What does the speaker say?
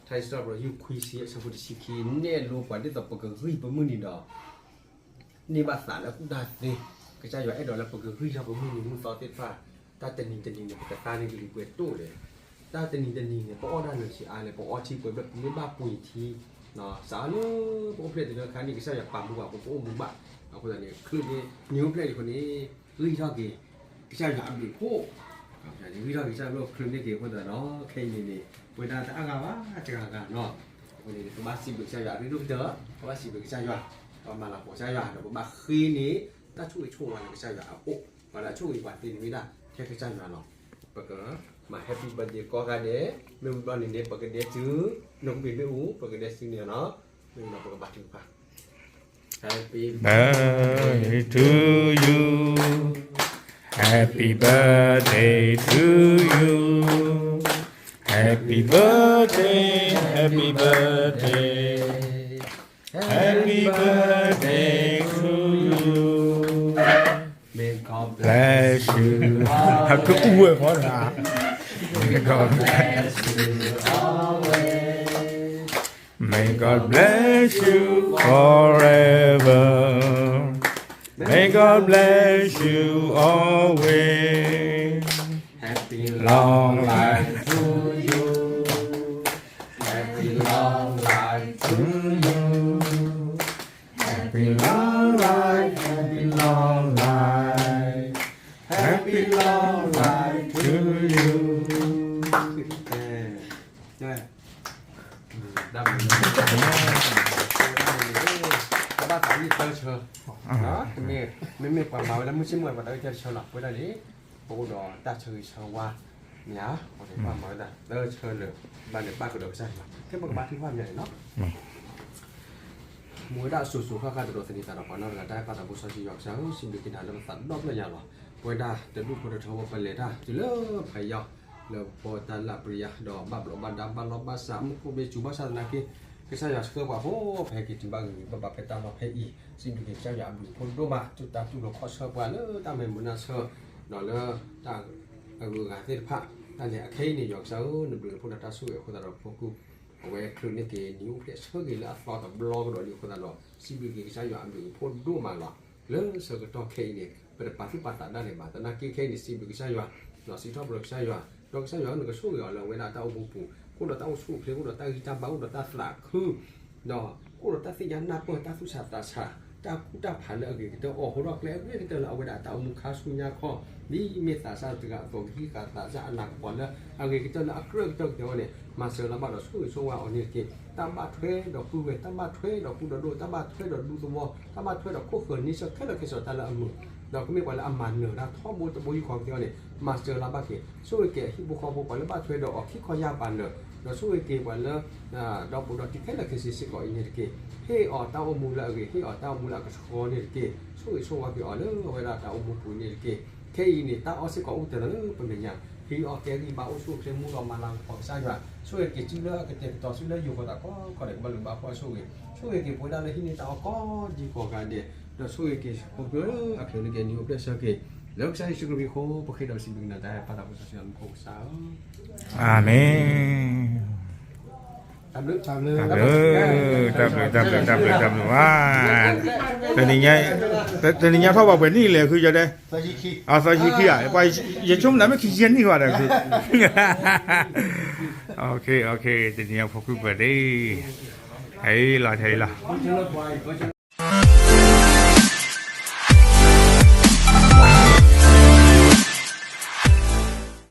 ထါစံးထီၣ်ပတြၢၤ ယုၢ်ခွံဆံ အဆၢဖိတဆံခံ နဲၣ်လိပှၤဒ်သိးပကဂံၢ်ပမုၢ်နံၤဒီး န့ၢ်ဘၣ်သးလၢအကူၣ်တၢ်သ့, ကစၢ်ယွၤအဲၣ်ဒိးလၢပကဂံၢ်ထီၣ်ပမုၢ်နံၤမုၢ်သီသ့ၣ်တဖၣ်, တၢ်တနံၤတနံၤန့ၣ် ပကသါန့ၢ်ကလံၤပှဲၤတိၢ်လဲၣ်, တၢ်တနံၤတနံၤန့ၣ် ပအီၣ်တၢ်နၢၤဆံးအါလဲၣ်, ပအီထံပှဲၤဘျဲၣ် ပမ့ၢ်ဘၣ်ပှ့ၤထံ, စးလၢပအိၣ်ဖျဲၣ်တုၤလၢခါန့ၣ် ကစၢ်ယွၤပာ်မူဘၣ် ပကအိၣ်မူဘၣ်, အဃိသတးန့ၣ် ချုးန့ၣ် နံၤအိၣ်ဖျဲၣ်အံၤအဃိန့ၣ် ဂံၢ်ထီၣ်က့ၤ ကစၢ်ယွၤအဘျုးအဖှိၣ်, ဂံၢ်ထီၣ်က့ၤကစၢ်ယွၤအဘျုးအဖှိၣ် ချုးန့ၢ်က့ၤအဃိသတးဒီး ခဲအံၤန့ၣ်န့ၣ် ပဝဲဒၣ်တၢ်အါဂၤဘၣ်တဂၤဂၤနီၤ, အဃိန့ၣ် ပဘၣ်စံးဘျုးကစၢ်ယွၤအရ့ဒိၣ်ကတၢၢ်, ပဘၣ်စံးဘျုးကစၢ်ယွၤ, ပမၤလၤကပီၤကစၢ်ယွၤ ဒီးပဘၣ်ဃ့န့ၢ် တၢ်ဆိၣ်ဂ့ၤဆိၣ်ဝါလၢကစၢ်ယွၤအအိၣ်, ပှၤလၢအဆိၣ်ဂ့ၤပှၤသ့န့ၣ်မ့ၢ်ဒၣ် ထဲကစၢ်ယွၤလီၤ, ပကမၤ happy birthday ကိးဂၤဒဲး, မ့ၢ်ဝံၤဘျီန့ၣ်န့ၣ် ပကဒဲးစု, နီၢ်ကပ့ၤမ့ၢ်အူ ပကဒဲးစုန့ၣ်နီၤ, မ့ၢ်ဝံၤဒီးပကဘါထုကဖၣ် Happy birthday to you. Happy birthday to you. Happy birthday, happy birthday. Happy birthday to you. May God bless you. ဟးကအူဝဲဖီဒၣ် May God bless you always. May God bless you forever. May God bless you always. Happy long life to you. Happy long life to you. Happy long life, happy long life. Happy long life to you. တၢ်ဘျုး တၢ်ဘၣ်သးအံၤသၢဆၢ, မ့မ့ၢ်ပှၤမၤဝဲလၢမုၢ်ဆ့ၣ်မုၢ်ဝဲ ပှၤတၢ်ဂ့ၢ်သၢဆၢလီၤ, ပဝဲဒၣ်န့ၣ် ပအိၣ်ဒီးတၢ်ဆၢဂ့ၤဆၢဝါ မ့ၢ်ဧါ, ပှၤမၤဝဲဒၣ်သၢဆၢလၢာ်, ဘၣ်န့ၣ်ဘၣ်ကဒီးကစၢ်ယွၤ, ခဲပကဘါထုကဖၣ်မ့ၢ်န့ၣ်နီၤ မ့ၢ်ဝဲဒၣ်အစိၤစိၤဃၣ်ဃၣ်တဒီးသန့ၤသးဒီးပှၤနီတဂၤ တၢ်အဲၣ်ပၢ်သးဘိစီဆှံယွၤကစၢ်ဧၢ, စံးဘျုးက့ၤနၤလၢပသးဒီဖျၢၣ်ညါလီၤ. ပဝဲဒၣ်တဒူၣ်ဖိတထၢဖိ ပလဲၤတၢ်တုၤလၢဖးယံာ် လၢပတၢ်လၢပျံၤယၤ ဒီးဘၣ်ဘျီးဘၣ်ဒါ ဘၣ်လီၢ်ဘၣ်စး မူခိၣ်ဘ့ၣ်စူၤဘၣ်ဆၣ်သနာ်က့, ကစၢ်ယွၤဆှၢပှၤဖိ ပဟဲက့ၤတုၤဘၣ်ဂ့ၤဂ့ၤဘၣ်ဘၣ်ဖဲတၢ်လီၢ်ဖဲအံၤ, စံးဘျုးက့ၤကစၢ်ယွၤအဘျုးအဖှိၣ်ဒိၣ်မး တုၤတၢ်တူၢ်လိာ်ခီၣ်ဆၢပှၤလၢတၢ်မဲာ်မုာ်နၢ်ဆၢ, ဒီးလၢတၢ်အဂုၤအဂၤသ့ၣ်တဖၣ်, တၢ်လဲၤအခဲအံၤန့ၣ် ယွၤကစၢ်ဧၢ, နဘျုးနဖှိၣ်ဒီးတၢ်ဆိၣ်ဂ့ၤအဃိသတးဒီး ဖီခိၣ်အဝဲချုးန့ၢ်က့ၤ နံၤအိၣ်ဖျဲၣ်ဆၢဂ့ၤလၢအသီတဘျီကဒီးလံအဃိသတးဒီး စံးဘျုးက့ၤကစၢ်ယွၤအဘျုးအဖှိၣ်ဒိၣ်မးလီၤ. လၢဆၢကတီၢ်ခဲအံၤန့ၣ် ပတပာ်သူၣ်ပာ်သးဒၣ်လဲာ်ဘၣ်, သနာ်က့ခဲအံၤန့ၣ် စံးဘျုးကစၢ်ယွၤ, ဒီးစံးထီၣ်ပတြၢၤကစၢ်ယွၤ, ဒီးကစၢ်ယွၤနကဆိၣ်ဂ့ၤအီၤလၢအဝဲဒၣ်တၢ်အိၣ်မူပူၤ, အိၣ်ဒီးတၢ်အိၣ်ဆူၣ်အိၣ်ချ့, အိၣ်ဒီးတၢ်ဂံၢ်တၢ်ဘါ, အိၣ်ဒီးတၢ်သးခု ဒီးအိၣ်ဒီးတၢ်သ့ၣ်ညါနၢ်ပၢၢ် တၢ်သူၣ်ဆးသးဆး, တၢ်ကူၣ်တၢ်ဖးလၢအဂ့ၤကတၢၢ် အိၣ်ဟူထီၣ်ကျဲအဂ့ၤကတၢၢ်လၢအဝဲဒၣ်တၢ်အိၣ်မူခါဆူညါခီ, ဒ်မ့ၢ်သးစၢ်တဂၤအသိး ကဟံးဃာ်သးစၢ်အနးကပီၤလၢအဂ့ၤကတၢၢ်လၢအကြၢးကတၢၢ်ကတၢၢ်ဝဲန့ၣ် မၤစၢၤလၢၤဘၣ်ဒီးဆိၣ်ဂ့ၤဆိၣ်ဝါအီၤန့ၣ်တက့ၢ်. တၢ်ဘၣ်ထွဲဒီးပုၢ်ဝဲၢ်, တၢ်ဘၣ်ထွဲဒီးပုၢ်ဒီးဒိၣ်, တၢ်ဘၣ်ထွဲဒီးဒူသဝီ, တၢ်ဘၣ်ထွဲဒီးခိၣ်ဃၢၤန့ဆၢၣ်ခဲလၢာ်ခဲဆ့တၢ်လၢအမုာ်, ဒီးကမ့ၢ်ပှၤလၢအမၤနၢၤတၢ်ထီဘိတဘိယူၢ်ဃီကသ့အီၤန့ၣ် မၤစၢၤလၢၤဘၣ်က့ၤ, ဆိၣ်ဂ့ၤက့ၤအဟံၣ်ဖိဃီဖိ ပှၤလၢဘၣ်ထွဲဒီးအီၤခံခီယၢ်ပၤနၢၤ, ဒီးဆိၣ်ဂ့ၤက့ၤပှၤလၢ ဒီပုၢ်ဒီဝဲၢ်ခံခဲလၢာ်ခဲဆ့စ့ၢ်ကီးအံၤန့ၣ်တက့ၢ်. ဟ့ၣ်အီၤတၢ်အိၣ်မူလၢအဂ့ၤ, ဟ့ၣ်အီၤတၢ်အိၣ်မူလၢအကဆှီန့ၣ်တက့ၢ်. ဆိၣ်ဂ့ၤဆိၣ်ဝါက့ၤအီၤလၢအဝဲဒၣ်တၢ်အိၣ်မူပူၤန့ၣ်တက့ၢ်. ခဲအံၤန့ၣ် တၢ်အီၣ်စ့ၢ်ကီးအိၣ်ကတၢၢ်လီၤလၢပမဲာ်ညါ, ဟ့ၣ်အီၤကဲဂံၢ်ဘါအိၣ်ဆူၣ်အိၣ်ချ့ မူဒီးမၤလၤကပီၤကစၢ်ယွၤ, ဆိၣ်ဂ့ၤက့ၤစုလၢအကတဲာ်ကတီၤစုလၢယိၤဃီသးကိးဂၤဒဲး ကဘၣ်လူၤဘၣ်ပှၢ်ဆိၣ်ဂ့ၤ, ဆိၣ်ဂ့ၤက့ၤပဝဲဒၣ်လၢဟံးန့ၢ်တၢ်အီၣ်ကိးဒံကိးဂၤဒဲး, ဒီးဆိၣ်ဂ့ၤက့ၤ ဟီၣ်ခိၣ်ချၢအချုးန့ၢ်က့ၤနံၤအိၣ်ဖျဲၣ်ဆၢက့ၤ, လၢကစၢ်ယ့ၣ်ၡူးခရံာ်အမံၤအဃိ ပဃ့ဒီးစံးဘျုးက့ၤနၤ တၢ်အဲၣ်ပၢ်သးဘိစီဆှံယွၤလၢမူခိၣ်ကစၢ်ဧၢ. အၤမ့ၣ်. တၢ်ဘျုး, တၢ်ဘျုး, တၢ်ဘျုး, တၢ်ဘျုး, တၢ်ဘျုး, တၢ်ဘျုး, ဝါ, တနံၤညါ, တနံၤညါထီၣ်ဘၣ်ပှဲၤနံၣ်လဲၣ် ခုယတဲ, အသီယခံဧါ, ယဆိကမိၣ်မ့ၢ်ခံဆံနံၣ်ဘၣ်ဒီး, တနံၤညါဖိခွါပှဲၤဒ့, ဟဲလီၤ, ဟဲလီၤ.